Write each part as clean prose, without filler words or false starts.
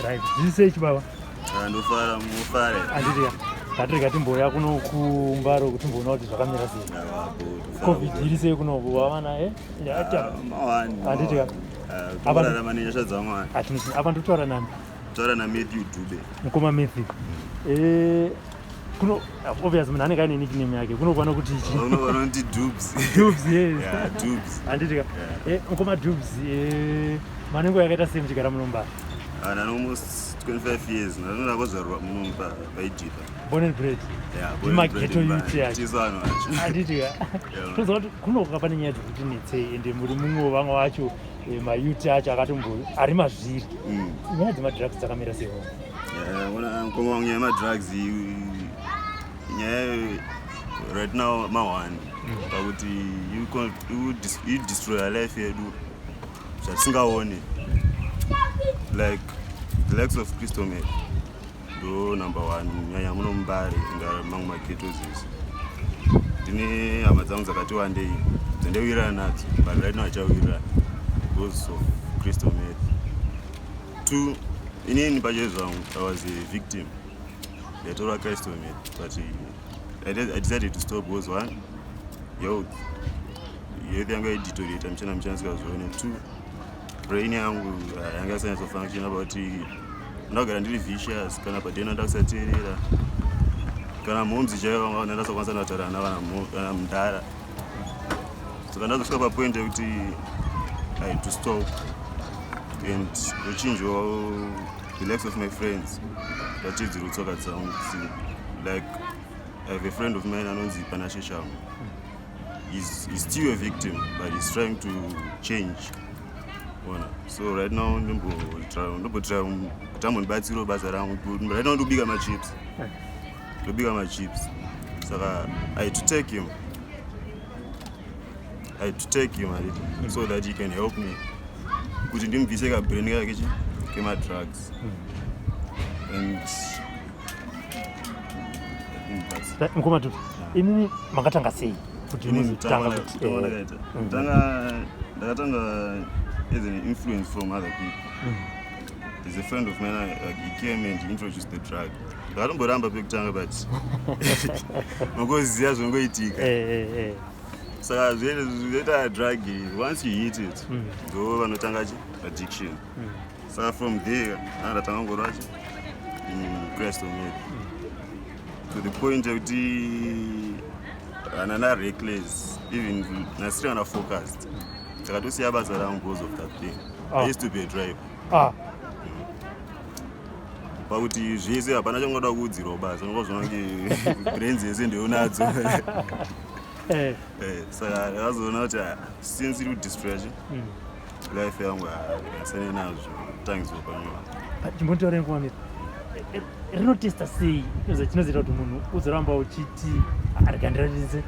Right, zviri sei chibaba? Ah, ndofara, mufare. Handiti ka ngatirega timbouya kuno kumbaro kuti timboona kuti zvakamira sei. Covid iri sei kunoku wavana e? Handiti ka. Apa nenyasha dzaMwari. Hatinosi apa ndotaura nani? Taura na Matthew Dube. Mukoma Matthew. Eh kuno obvious munhu anenge aine nickname yake kuno kwana kuti chi kuno vanoti Dubes. Dubes, yes. Yeah, Dubes. Handiti ka. Eh mukoma Dubes eh manengo yakaita sei muchigara muno mumba? And almost 25 years ndinoda kuzvarwa muno paijita. Born and bred. Yeah, born and bred. Ghetto youth yacho. Tisu vanhu vacho. Handiti ka. Toziva kuti kunoka pane nyaya dzekuti netsei ende muri mumwe wevamwe vacho eh, mayouth acho akatombo ari mazviri. Nyaya dzemadrugs dzakamira sei? Ona mukoma wangu, nyaya yemadrugs nyaya right now mahwani pakuti you destroy life yedu zvatisingaoni, like the likes of crystal meth ndo number one, nyanya muno muMbare inga mamwe maghettos isi. Ndine hama dzangu dzakati wandei dzandawirirana nadzo, but right now hachawirirana because of crystal meth. Two, inini pache zvangu I was a victim. Ndaitora crystal meth, but I decided to stop because one, health, health yangu yaideteriorata michana michana sikazvione. Two, brain yangu yanga isanyatsofunction about ndagara ndiri vicious, kana padena ndakusateerera, kana mhomzi chaiyo ndandasakwanisa ndataura na kana mudhara. Saka ndazosvika papoint yekuti I had to stop and ndochinjwawo the likes of my friends, ndatidzirwa tsoka dzangu. Like I have a friend of mine anonzi Panashe Shangu. He's still a victim, but he's trying to change. Ona, so right now ndombotry kuti ambondibatsirawo basa rangu. Right now ndobika machips, ndobika machips, saka I had to take him, I had to take him already, so that he can help me kuti ndimubvise kabrain kake chi kemadrugs and I think that's Mukoma Dubes, imimi makatanga sei kuti muzotanga kuti Tanga ndakatanga as an influence from other people. There's a friend of mine, like, he came and he introduced the drug. Ndakatomboramba pekutanga, but makoziya zvongoitika. Saka zvinoita drug, once you hit it, ndo vanotanga chi addiction. Saka from there andatanga ngorwa chi crystal meth to the point yekuti hanana reckless, even nasiri kana focused. Ndakatosiya basa rangu because of that thing. I used to be a driver. Pakuti zvese hapana changoda kuudzirwa basa, unongozvona kunge brains yese ndeunadzo. Saka ndakazoona kuti ah, since iri kudestroya chi life yangu, asane nazvo, tangidzwa panyuma. Chimbotaura mukoma, rinotesta sei chinozoita kuti munhu uzoramba uchiti rega ndiratidze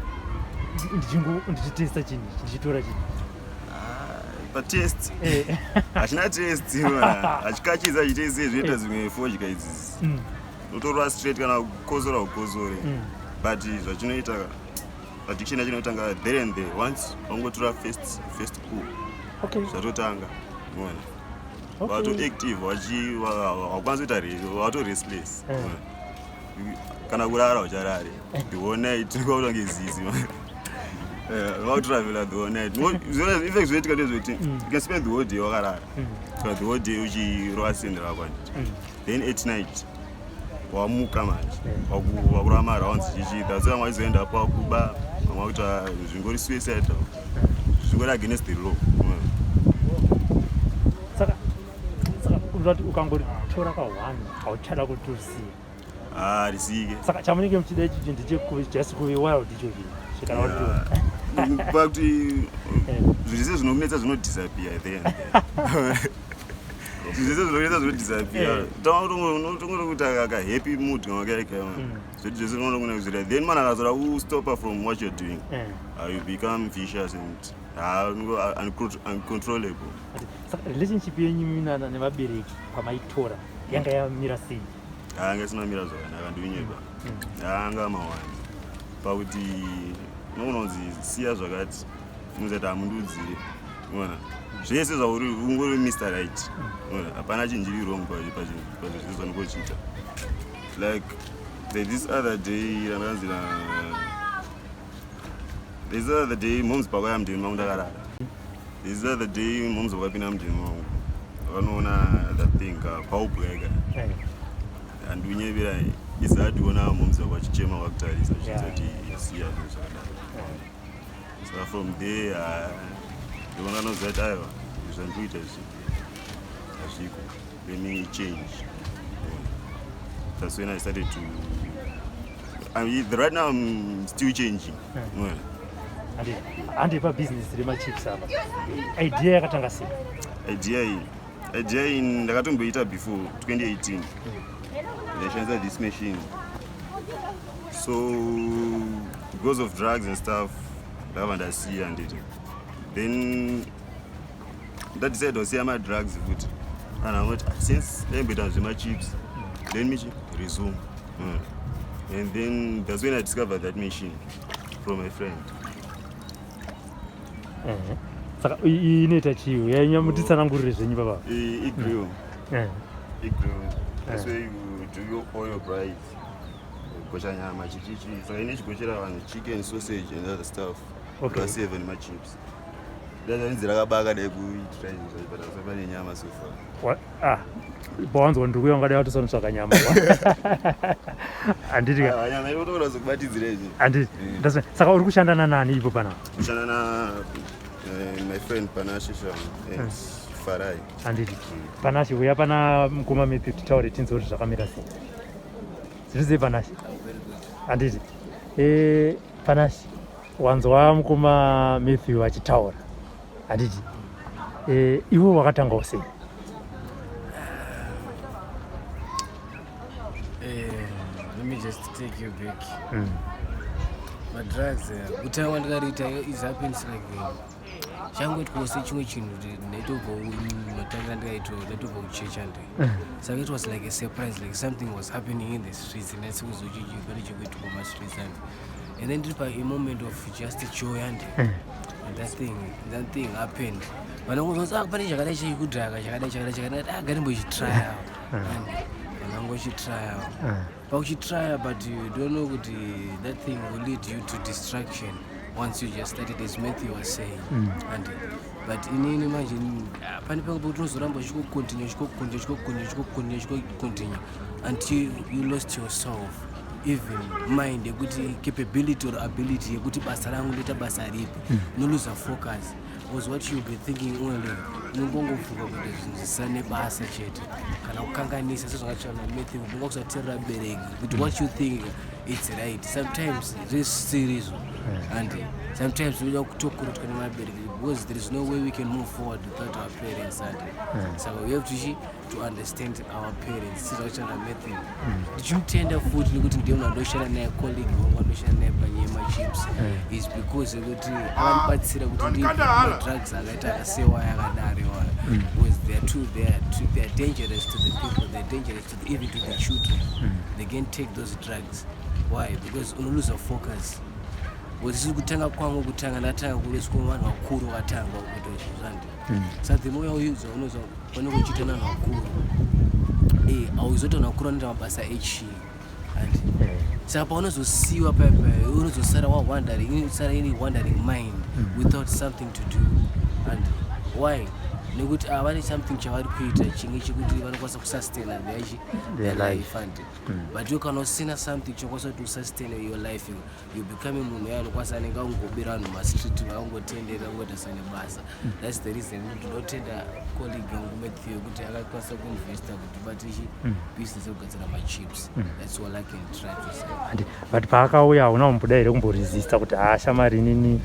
ndichitesta chinhu ichi, ndichitora chinhu? Patest hachina test, hachikachidza chitese zvinoita zvimwe fodya idzi. Unotorwa straight, kana kukosora ukosore, but zvachinoita, addiction yacho inotanga there and there once wangotora first pull. Zvatotanga, unoona wato active, wakwanisa kuita wato restless. Kana kurara ucharare the whole night, kwakuita kunge zizi wakutravela the whole night. In fact, zvinoitika ndezvekuti you can spend the whole day wakarara, kana the whole day uchirova sende rako, handiti? Then at night wamuka manje, wakurova marounds chichi. That's why vamwe vachizoenda apo wakuba, vamwe vakuita zvingori suicidal, zvingori against the law. Saka unoti ukangoritora ka1 hauchada kuti usiye? Ah, risike. Saka chamunenge muchida ichichi ndechekuti just kuve wild icho chinhu kana kuti pakuti zvese zvinokunetsa zvinodisappear then, zvese zvinokunetsa zvinodisappear. Tongori kuita ka happy mood kamakaika, zvoti zvese zvinogona kuzvira. Then man akazoda kustopa from what you're doing, you become vicious and uncontrollable. Saka relationship yenyu minana nevabereki pamaitora yanga yamira sei? Anga isina mira zvakanaka, ndiunyeba. Anga mawani pakuti unogona kunzi siya zvakati, unozati hamundiudzire. Ona zvese zvauri, ungori Mr Right. Ona hapana chinhu chiri wrong pazvinhu zvaunenge uchiita. Like this other day randanzi na this other day moms pakauya mudheni mangu ndakarara. This other day moms vakapinda mudheni mangu, vanoona that thing paubweka. Handiunyevera isationa moms vako vachichema, vakutarisa vachiita kuti siya zvinhu zvakadaro. Saka from there ndinoona noziva kuti aiwa, zvandikuita izvi hazviko, let me change. That's when I started to, I mean, right now I'm still changing. Yeah. Handi pabhizinesi remachips apa, idea yakatanga sei? Idea iyi ndakatomboita before 2018. Ndaishandisa this machine, so because of drugs and stuff ndakabva ndasiya. Nditi then ndadecide kusiya madrugs futi, and angoti since ndaimboita zvemachips, let me resume. And then that's when I discovered that machine from my friend. Saka iyi inoita chii? Yainyamutitsanangurire zvenyu baba. Igrill. Igrill, that's where you do your oil bright, gocha nyama, chichichi. Saka ine chigochera vanhu chicken, sausage and other stuff. Vaseve nemachips. Dainzi rakabaka dai kuitira izvo, but asaba nenyama so far. Ah, pawanzwa ndiri kuya, ungadai watosonotsvaka nyama, handiti ka? Ah, nyama inotoona zokubatidzira izvi. Handiti? Saka uri kushanda nanani ipo panapa? Kushanda na my friend Panashe Sham and Farai. Handiti? Panashe, uya pana mukoma Matthew, titaure tinzwe kuti zvakamira sei. Zviri sei, Panashe? Handiti? Panashe, wanzwa mukoma Matthew achitaura, handiti? Iwe wakatangawo sei? Let me just take you back. Madrugs, kutanga ndikariita, it happens like changoitwawo sechimwe chinhu kuti ndaitobva matangira ndikaitwa, ndaitobva kuchechi ande. Saka it was like a surprise, like something was happening in the streets and asikuzochichi pane chekuitwa mastreets ande. And then ndiri pa a moment of just joy ande, and that thing happened. Vanongozoti, "Ah, pane chakadai chekudhaka, chakadai, chakadai, chakadai." Ah, ngatimbochitrya and vanangochitrya. Pakuchitrya, but you don't know kuti that thing will lead you to destruction once you just started, as Matthew was saying. And but inini manje ah, pane pamwe pekuti unozoramba uchikocontinue, uchikocontinue, uchikocontinue, uchikocontinue, uchikocontinue until you lost yourself, even mind yekuti capability or ability yekuti basa rangu ndoita basa ripi. Unoluza focus because what you'll be thinking only, unongongofunga kuita zvinhu zvisina nebasa chete kana kukanganisa sezvangataura naMatthew, unga kusateerera bereki kuti what you think it's right sometimes zvisisirizvo. And sometimes unoda kutokurutwa nemabereki because there is no way we can move forward without our parents. And saka we have to understand our parents sezvakataura Matthew. Ndichimutenda futi nekuti ndiye munhu andoshanda naye, colleague wangu andoshanda naye panyaya yemachips, is because yekuti akandibatsira kuti ndimadrugs akaita akasewaya akadaro iwayo, because they are dangerous to the people, they are dangerous even to the children. They can take those drugs. Why? Because unoluza focus. Because kutanga kwangu, kutanga ndatanga kureswa vanhu vakuru vatanga kuita zvandi. Saka the more yauudza unoza panenge uchiita navanhu vakuru, auzoita vanhu vakuru vanoita mabasa echii and saka paunozosiyiwa paipa, unozosara wawandering, unosara ine wandering mind without something to do. And why? Nekuti ava vane something chavari kuita chinge chekuti vanokwanisa kusustaina their their life. And but iwe kana usina something chinokwanisa kuti usustain your life, you become munhu uya anokwanisa anenge angobira vanhu mastreet, vakangotenderera kungoita sane basa. That's the reason ndinotenda colleague yangu Matthew yekuti akakwanisa kuinvesta kuti bate chi business yekugadzira machips. That's all I can try to say. Handi, but paakauya hauna kumboda here kumboresista kuti haa, shamari, inini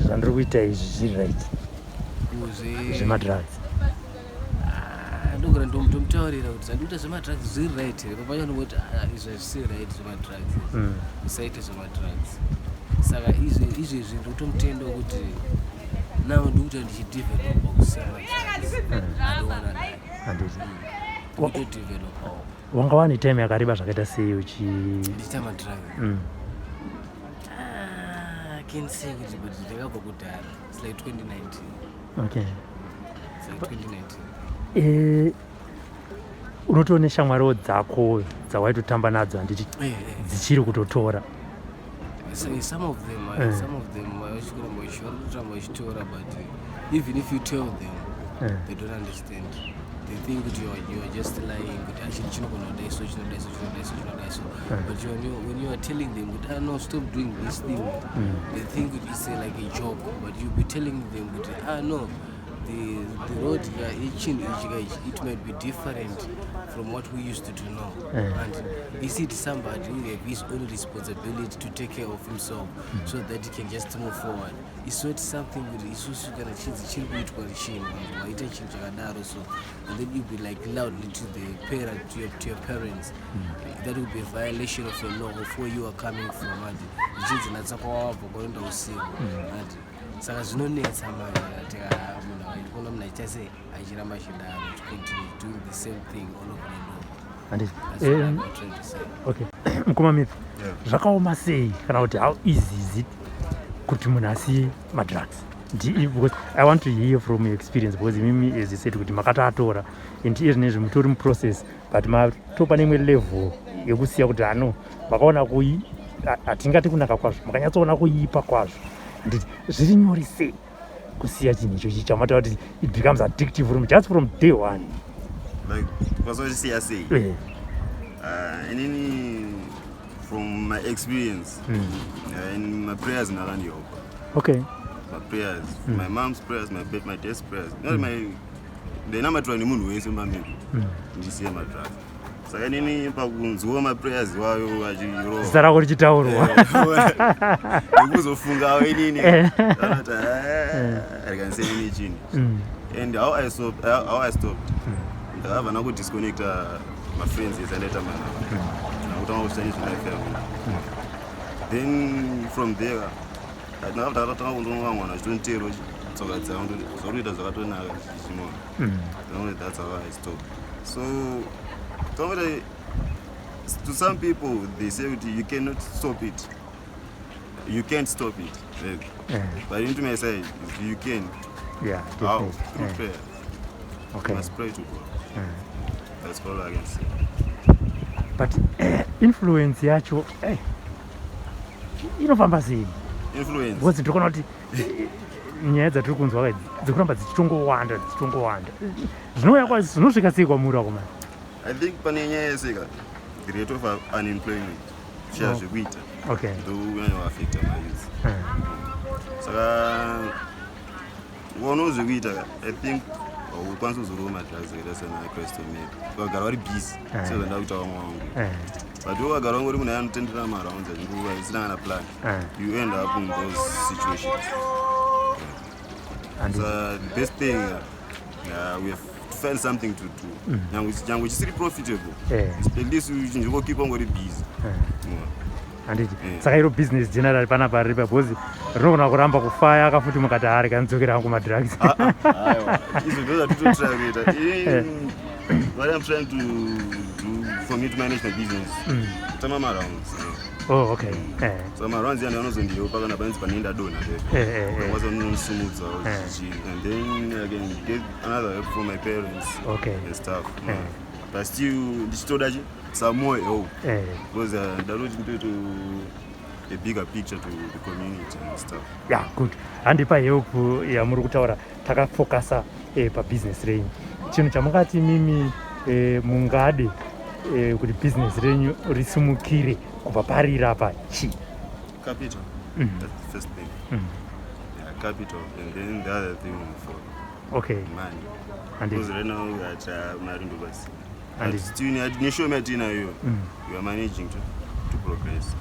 zvandiri kuita izvi zviri right? Zvemadrugs. Ah, ndogara ndomutaurira kuti zvandikuita zvemadrugs zviri right here. Papacho ndingoti, "Ah, izvi hazvisi right zvemadrugs, usaite zvemadrugs." Saka izvezvi ndikutomutenda kuti now ndikuita ndichidevelopa kusiya madrugs. Andoona naye. Handiti? Ndikutodevelopawo. Wanga wane time yakareba zvakaita sei uchi Ndichiita madrugs? Ah, I can say kuti, but ndakabva kudhara. It's like 2019. Okay. Saka 2019. Unotoona shamwariwo dzako dzawaitotamba nadzo, handiti? Dzichiri kutotora? So, some of them, some of them vachikuramba vachikuramba vachitora, but even if you tell them, they don't understand. They think kuti you are just lying, kuti actually chinogona kudai so, chinodai so, chinodai so, chinodai so. But when you are telling them kuti, "Ah, no, stop doing this thing," they think kuti it's like a joke. But you be telling them kuti, "Ah, no, the road ka, ichinhu ichi ka ichi, it might be different from what we used to do now." And is it somebody who have his own responsibility to take care of himself so that he can just move forward? It's not something kuti isusu kana chinzi chiri kuitwa chinhu, waita chinhu chakadaro so, and then you be like loudly to the parent, to your parents, that will be a violation of the law of where you are coming from. And zvichinzi natsa kwawabva kwanoenda usiku, and saka zvinonetsa manje ati munhu akaona munhu achiita sei, achiramba achidaro, to continue doing the same thing all over and over. Handiti? That's what I'm trying to say. Okay, mukoma Mipi, zvakaoma sei kana kuti how easy is it kuti munhu asiye madrugs? Because I want to hear from your experience, because imimi, as you said, kuti makatoatora and iye zvinezvi mutori muprocess, but matopa neimwe level yekusiya kuti ano makaona kui hatingati kunaka kwazvo, makanyatsoona kuipa kwazvo, handiti? Zviri nyore sei kusiya chinhu ichochi chamataura kuti it becomes addictive from just from day one? Like kwasachisiya sei? Inini, from my experience, in my prayers ndakandihelpa. My prayers, my mom's prayers, my dad's prayers, not my ndainamatirwa nemunhu wese mumba medu ndisiye madrugs. Saka inini pakunzwa maprayers iwayo achirova, zita rako richitaurwa, nekuzofungawo inini anoti rikanisei inini chini. And how I stopped, ndakabva ndakudisconnecta mafriends ese andaita mana, ndakutanga kushita nezvelife yangu. Then from there ndakabva ndakatanga kundoona mwana achitonitero tsoka dzangu, zvakutoita zvakatonaka chimona. That's how I stopped. So tongoti to some people, they say kuti you cannot stop it, you can't stop it, like, but into my side you can. How? Through prayer. You must pray to God. That's all I can say. But influence yacho inofamba sei? Influence? Because ndiri kuona kuti nyaya dzatiri kunzwa ka idzi dzikuramba dzichitongowanda, dzichitongowanda. Zvinouya zvinosvika sei kwamuri akomana? I think pane nyaya yese ka, the rate of unemployment, kushaya zvekuita, ndokunyanya kuaffecta mayouth. Saka ukaonawo zvekuita ka, I think haukwanisi kuzorova madrugs akaita sana crystal meth, ukagara vari busy, sezvandava kuita vamwe vangu. But ukagara wangori munhu anotendera marounds achinguva isina kana plan, you end up in those situations. So the best thing, we have to find something to do, nyangwe chisiri profitable, at least chingokeepa ungori busy. Handiti? Saka iro business general panapa riripa, because rinogona kuramba kufaya akafuti mukati ari kandidzokera hangu madrugs. Ah, ah, aiwa, izvo ndo zvatitotry kuita. What I'm trying to do for me to manage my business, kutamba marounds. Oh, okay. Saka marounds yani anozondihelpa kana panzi panoenda dona, ndakwanisa kunomusumudzawo chichi, and then I can get another help from my parents and stuff. But still ndichitoda chi some more help, because ndaroti ndoito a bigger picture to the community and stuff. Yeah, good. Handipa help yamuri kutaura, takafocusa pabusiness renyu. Chinhu chamungati mimi mungade kuti business renyu risimukire kubva pariri apa chii? Capital. That's the first thing. Yeah, capital, and then the other thing will follow. Money. Because right now we are at mari ndobasi. But still neshoma yatinayo, we are managing to progress,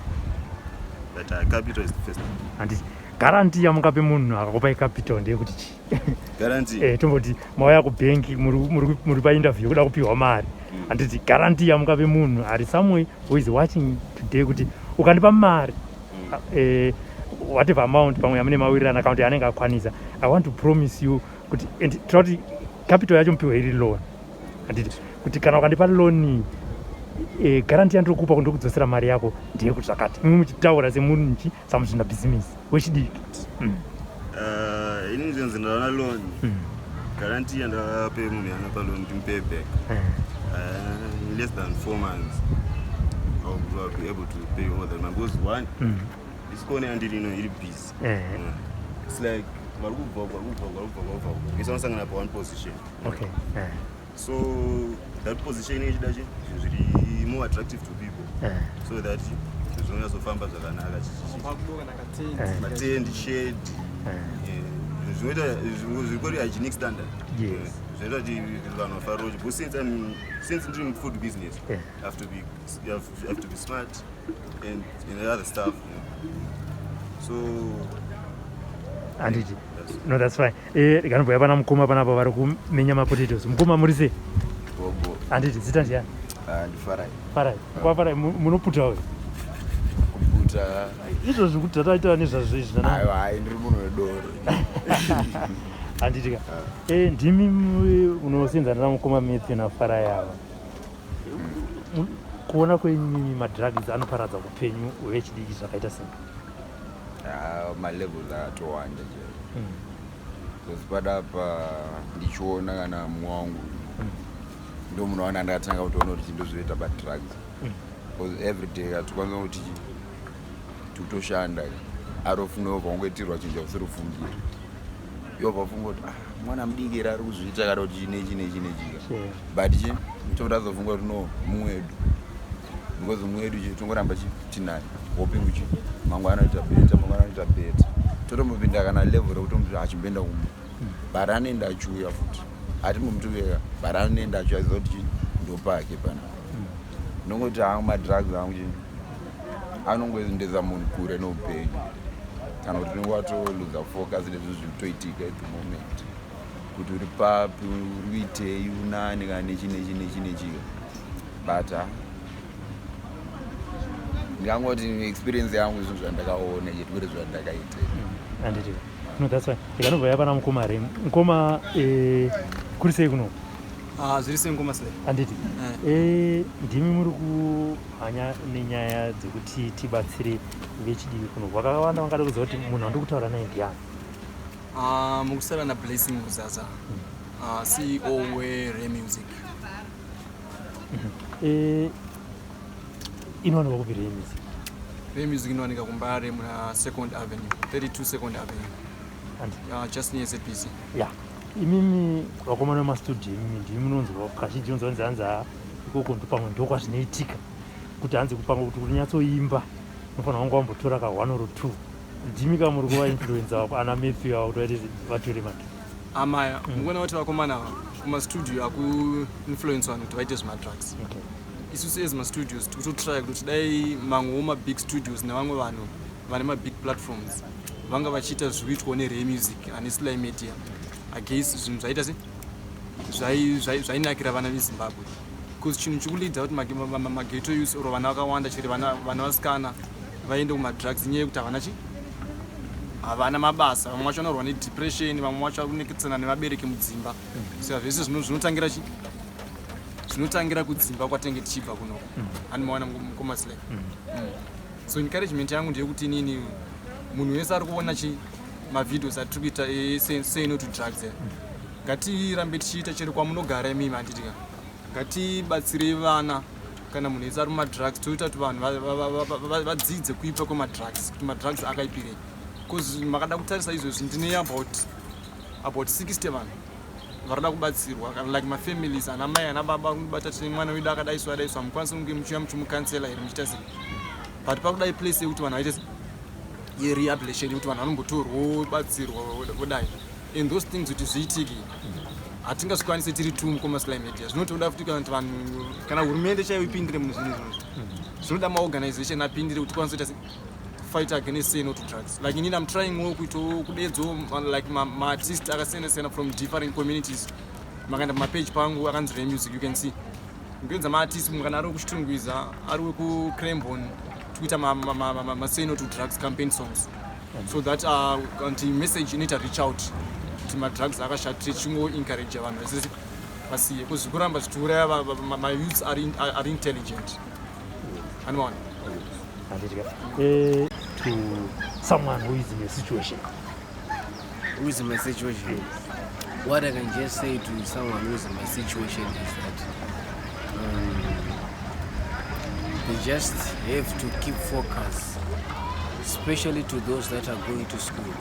but capital is the first thing. Handiti guarantee yamungape munhu akakupai capital ndeyekuti chii? Guarantee? Tomboti mauya kubhengi, muri painterview kuda kupiwa mari, handiti? Guarantee yamungape munhu ari somewhere who is watching today kuti ukandipa mari, whatever amount pamwe yamune mawirirana kana kuti anenge akwanisa, I want to promise you kuti, and tira kuti capital yacho mupiwe iri loan, handiti? Kuti kana ukandipa loan, guarantee yandiri kupa kuti ndikudzosera mari yako ndeyekuti zvakati, imwe muchitaura semunhu chi samuzvina bhizimisi wechidiki. Inini zvinzi ndaona loan. Guarantee yandakape munhu yanapa loan kuti mupe back. In less than 4 months I will be able to pay all that money because one, this corner yandiri ino iri busy. It's like vari kubva uku, vari kubva uku, vari kubva uku, vari kubva uku, vese vanosangana pa one position. So that position inenge ichida chi zvinhu zviri more attractive to people so that zvinhu zvinonyatsofamba zvakanaka. Matendi, shade, zvinoita zvirikori hygienic standard. Zvinoita kuti vanhu vafarire, because since ndiri mufood business, I have to be you have, you have to be smart and other stuff. So Handiti? No, that's fine. Ndikanobhuya pana mukoma panapa vari kumenya mapotatoes. Mukoma, muri sei? Bobo. Handiti, zita ndiani? Ndifarai. Farai. Mukoma Farai, munoputawo? Kuputa? Izvozvi kuti tataita nezvazvo izvi nana. Aiwa, hai, ndiri munhu wedoro. Handiti ka? Ndimi munosenzana namukoma Matthew naFarai ava. Kuona kwenyu mimi, madrugs anoparadza upenyu hwevechidiki zvakaita sei? Ah, malevels akatowanda chero, because padapa ndichiona kana mumwe wangu, ndo munhu wana ndakatanga kutoona kuti ndozvinoita padrugs, because every day hatikwanisa kuti tikutoshanda, out of nowhere wangoitirwa chinhu chausiri kufungira, yobva funga kuti, "Ah, mwana mudiki here ari kuzviita?" kana kuti chinechi nechi nechika. But chi totazofunga kuti no, mumwe wedu, because mumwe wedu chi tongoramba chi tinaye, hoping chi mangwana anoita better, mangwana anoita better. Totombopinda kana level rekutomuti achimboenda kumba, but anoenda achiuya futi, hatimbomuti uyeka, but anoenda achiuya, aziva kuti chi ndopake pana. Ndongoti hangu madrugs angu chi anongoendesa munhu kure neupenyu, kana kuti unenge watoluza focus nezvinhu zviri kutoitika at the moment, kuti uri papi, uri kuitei, unani, kana nechi nechi nechi nechika. But ha, ndingangoti experience yangu, zvinhu zvandakaona chete, kwete zvandakaita. Handiti? No, that's fine. Ndikanobva yapana mukoma Rem. Mukoma, kuri sei kuno? Ah, zviri sei, ngoma sei? Handiti? Ndimi muri kumhanya nenyaya dzekuti tibatsire vechidiki kuno. Vakawanda vangada kuziva kuti munhu wandiri kutaura naye ndiani. Ah, mukusara naBlessing Muzaza, ah, CEO weRe Music. Inowanikwa kupi Re Music? Re Music inowanika kuMbare muna Second Avenue, 32 Second Avenue. Just near ZBC. Ya, imimi vakomana vemastudio, imimi ndimi munonzwa kazhinji, unzwa nzi hanzi, "Ah, ikoko ndopamwe ndokwazvinoitika," kuti hanzi kupamwe kuti unyatsoimba unofanira kunge wambotora ka one or two. Ndimi ka muri kuvainfluenza ana Matthew avo kuti vaite vatore mari? Amaya, mukuona kuti vakomana ava kumastudio akuinfluence vanhu kuti vaite zvemadrugs. Isusu as mastudios tikutotrya kuti dai mamwewo mabig studios nevamwe vanhu vane mabig platforms vanga vachiita zviri kuitwawo neRe Music ane Sly Media. I guess zvinhu zvaita se zvainakira vana veZimbabwe, because chinhu chikuleada kuti maghetto youths or vana vakawanda, chero vana vasikana, vaende kumadrugs inyaya yekuti havana chi havana mabasa. Vamwe vacho vanorwa nedepression, vamwe vacho vari kuneketsana nevabereki mudzimba. Saka zvese zvinotangira chi zvinotangira kudzimba kwatenge tichibva kunoko. Handimawana, mukoma Sly. So encouragement yangu ndeyekuti inini, munhu wese ari kuona chi mavideos atiri kuita say no to drugs, ngatirambe tichiita chero kwamunogara imimi, handitika? Ngatibatsirei vana. Kana munhu wese ari mumadrugs, toita kuti vanhu vadzidze kuipa kwemadrugs, kuti madrugs akaipirei, because makada kutarisa izvozvi, ndine about 60 vanhu varida kubatsirwa, kana like mafamilies, ana mai, ana baba, kunobata tine mwana wedu akadaiswa adaiswa, hamukwanisi kunge muchiuya muchimucounsela here, muchiita sei? But pakudai place yekuti vanhu vaite yerehabilitation, yekuti vanhu vanombotorwa, vobatsirwa, vodai, and those things kuti zviitike, hatingazvikwanisi tiri two, mukoma Sly Media. Zvinotoda futi kana kuti vanhu, kana hurumende chaiyo ipindire munhu zvinhu izvozvo. Zvinoda maorganization apindire kuti tikwanise kuita fight against say no to drugs. Like inini, I'm trying wo kuitawo kudedzawo like maartist akasiyana siyana from different communities. Makaenda pamapage pangu akanzi Re Music, you can see ndikuedza maartist, mumwe kana ari wekuChitungwiza, ari wekuCranborne, tikuita masay no to drugs campaign songs, so that kuti message inoita reach out kuti madrugs akashata, tichingo-encourage vanhu vese vasiye, because kuramba zvichiuraya mayouths ari intelligent, anoona. Handiti? To someone who is in a situation. Who is in my situation? What I can just say to someone who is in my situation is that they just have to keep focus, especially to those that are going to school.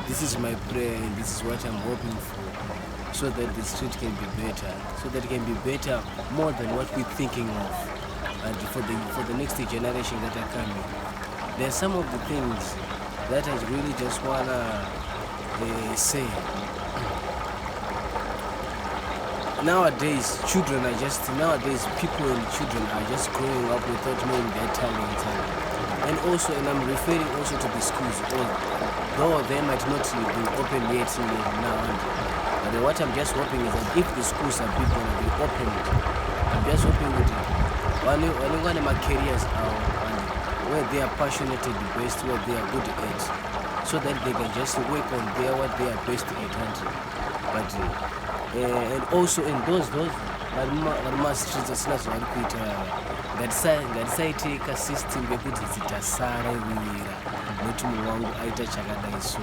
This is my prayer and this is what I'm hoping for, so that the street can be better, so that it can be better more than what we're thinking of, and for the next generation that are coming. There are some of the things that I really just wanna say. Nowadays, children are just nowadays people and children are just growing up without knowing their talent, and also, and I'm referring also to the schools, although they might not be open yet now. But what I'm just hoping is that if the schools are big gonna be opened, I'm just hoping that vanenge vane macareers avo and where they are passionate the best, where they are good at, so that they can just work on their what they are best at. And but and also in those vari mumastreets asina zvavari kuita, ngatisaite kasystem kekuti dzitasarewira nokuti mumwe wangu aita chakadai. So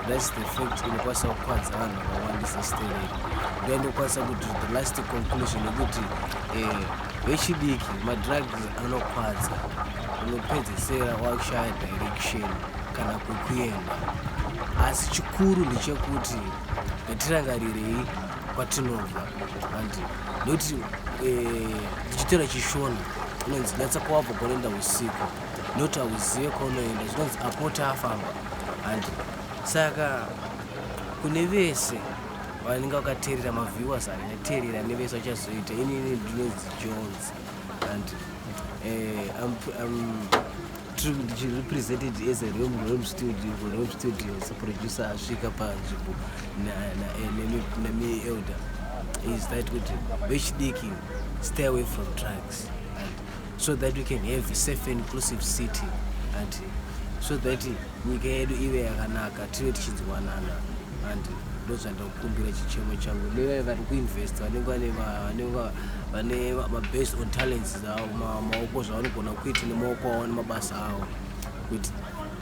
that's the fact inokwanisa kukwadza vanhu vakawandisa stereki. Ndoindokwanisa kuti the last conclusion yekuti vechidiki, madrugs anokwadza, unopedzesera wakushaya direction kana kwekuenda. Asi chikuru ndechekuti ngatirangarirei kwatinobva, andi nokuti ndichitora chiShona inonzi natsa kwawabva kwaunoenda usiku, nokuti hauzive kwaunoenda, zvinonzi apota afamba, handi? Saka kune vese vanenge vakateerera, maviewers anyateerera nevese vachazoita, inini ndinonzi Jones and I'm ndichirepresented as a Rome Studio, Rome Studios producer asvika panzvimbo nemi elder, is that kuti vechidiki, stay away from drugs, and so that we can have a safe and inclusive city, and so that nyika yedu ive yakanaka, tive tichinzwanana. And ndozvandakukumbira, chichemo changu nevaya vari kuinvest, vanenge vane mabased on talents dzavo, maoko, zvavanogona kuita nemaoko avo nemabasa avo, kuti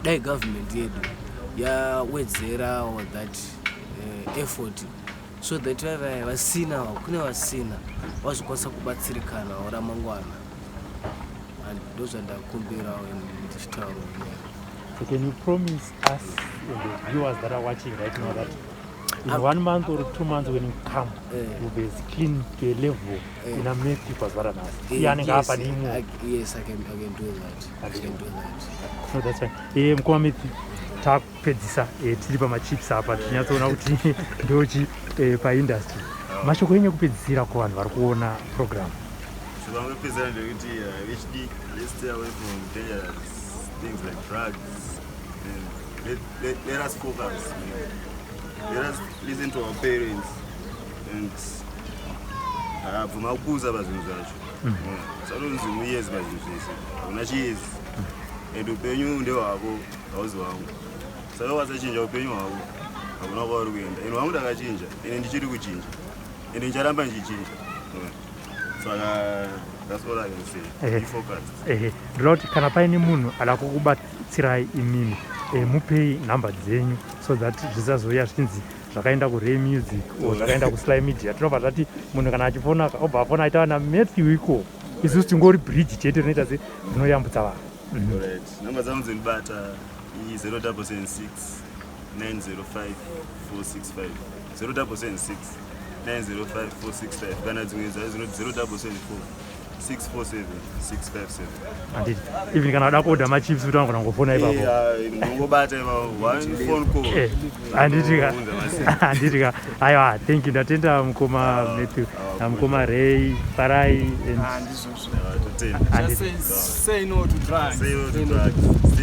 dai government yedu yawedzerawo that effort, so that vavaya vasina, kune vasina, vazokwanisa kubatsirikanawo ramangwana. And ndozvandakumbirawo ndichitaura. So can you promise us and the viewers that are watching right now that in one month or 2 months when you come, you'll be as clean to a level ina Matthew pazuva ranhasi? Iye anenge apa neimwe. Yes, I can do that. I can do that. No, that's fine. Mukoma Matthew, takupedzisa, tiri pamachips apa, tichinyatsoona kuti ndochi paindustry. Mashoko enyu ekupedzisira kuvanhu vari kuona program? So vangopedzisira ndekuti vechidiki, let's stay away from dangerous things like drugs and let us focus, man. Let us listen to our parents and bvuma kukuza pazvinhu zvacho. Usanonzi muyezi pazvinhu zvese, una chiyezi, and upenyu ndehwako, hauzi hwangu. Saka wasachinja upenyu hwako, hakuna kwauri kuenda. Ine wangu ndakachinja, ine ndichiri kuchinja, ende ndicharamba ndichichinja. Saka that's all I can say. Be focused. Ehe, ndoda kuti kana paine munhu ada kukubatsirai imimi, mupei nhamba dzenyu so that zvisazouya zvichinzi zvakaenda kuRay Music or zvakaenda kuSly Media. Tinobva tati munhu kana achifona, obva afona aitaura naMatthew iko, isusu tingori bridge chete rinoita se rinoyambutsa vanhu. Alright, namba dzangu dzinobata i 0776 905 465, 0776 905 465, kana dzimwe dzacho dzinoti 0774 647 657. Handiti even kana ada kuodha machips kuti vanogona kungofona ipapo? Ndongobata ipapo, one phone call. Handiti ka? Unza masimu. Handiti ka? Aiwa, thank you, ndatenda mukoma Matthew namukoma Ray Farai and Ah, ndizvozvo. Totenda. Handiti. Just say no to drugs. Say no to drugs. Stay